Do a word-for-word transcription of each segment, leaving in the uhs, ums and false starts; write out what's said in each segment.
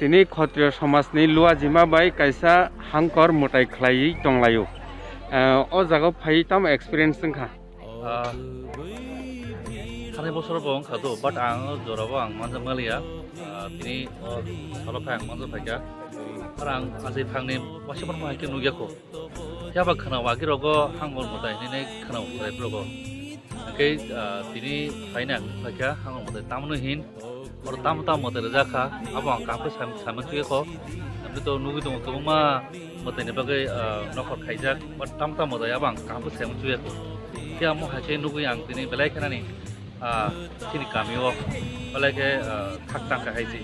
Tini Khotriyo somajni luajima bai kaisa hangkor mwtai khlaiwi tonglaio. Eh, o jaga phaiwi tamo experience wngkha? Ah, thani bosor bo wngkha do, but ang o jorabo ang manja maliya. Ah, tini o salo phai ang manja phaikha. Aro ang achai phangni waisa phano hai khe nukya kho. Phiya ba khwnao agi rogo hangkor mwtai hinwi khwnao chwrai phuru go. Hwnkhe, ah, tini phaina ang nukha kha hangkor mwtai tamno hin, oro tamo tamo mwtai rijak kha, abo ang kaham khe sam-, saimano chukya kho. Hwnkhe to nugwi tongo kwbangma mwtaini bagwi, ah, nokhor khaijak, but tamo tamo mwtai abo ang kaham khe saimano chukya kho. Phiya omo hai khe nugwi ang tini belai khe nani, ah, chini kamio belai khe, ah, khakchang kha hai se.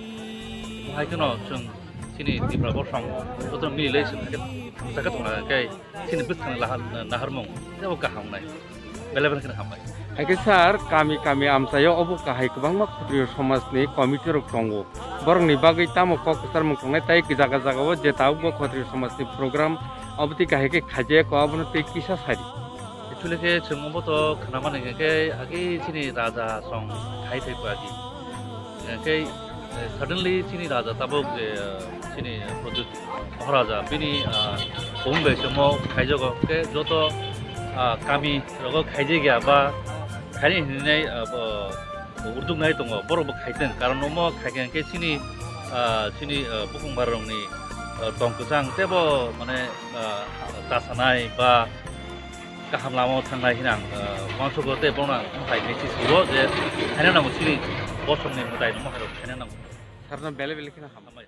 Omo hai kheno chwng chini Tipra bosong jotono mililai chwng hai khe thangsa khe tongna hwnkhe chini bwskangni lahar-, naharmung teibo kaham wngnai. Belai belai kheno hambai. Hai khe sir, kami kami amchaio obo kahai kwbangma Khotriyo somajni committee rok tongo. Borokni bagwi tamo kok kwcharmung tongnai tei jaga jagao je tabukbo Khotriyo somajni program obo tei kahai khe khaijaya kho, abono tei kisa sadi. Actually khe chwng obo to khwnamani hwnkhe agi chini raja song khai thai kho agi. Hwnkhe, eh, suddenly chini raja tabuk je, eh, chini, eh, Pradyut Maharaja bini, ah, bumung bai chwngmo khaijago. Hwnkhe joto, ah, kami rogo khaijagya ba khaini hinwi, ah, bo, bo urduknai tongo, borok bo khaitwng. Karon omo khaikha hwnkhe chini, ah, chini, ah, bukhung bararokni, ah, tong kwchang teibo mane, ah, chasanai ba kaham lama o thangnai hinwi ang, ah, uansukgo tei bono ang hai message rwo je khaina nango chini bosongni mwtai no hai rok khaina nango. Sarno belai belai kheno hambai.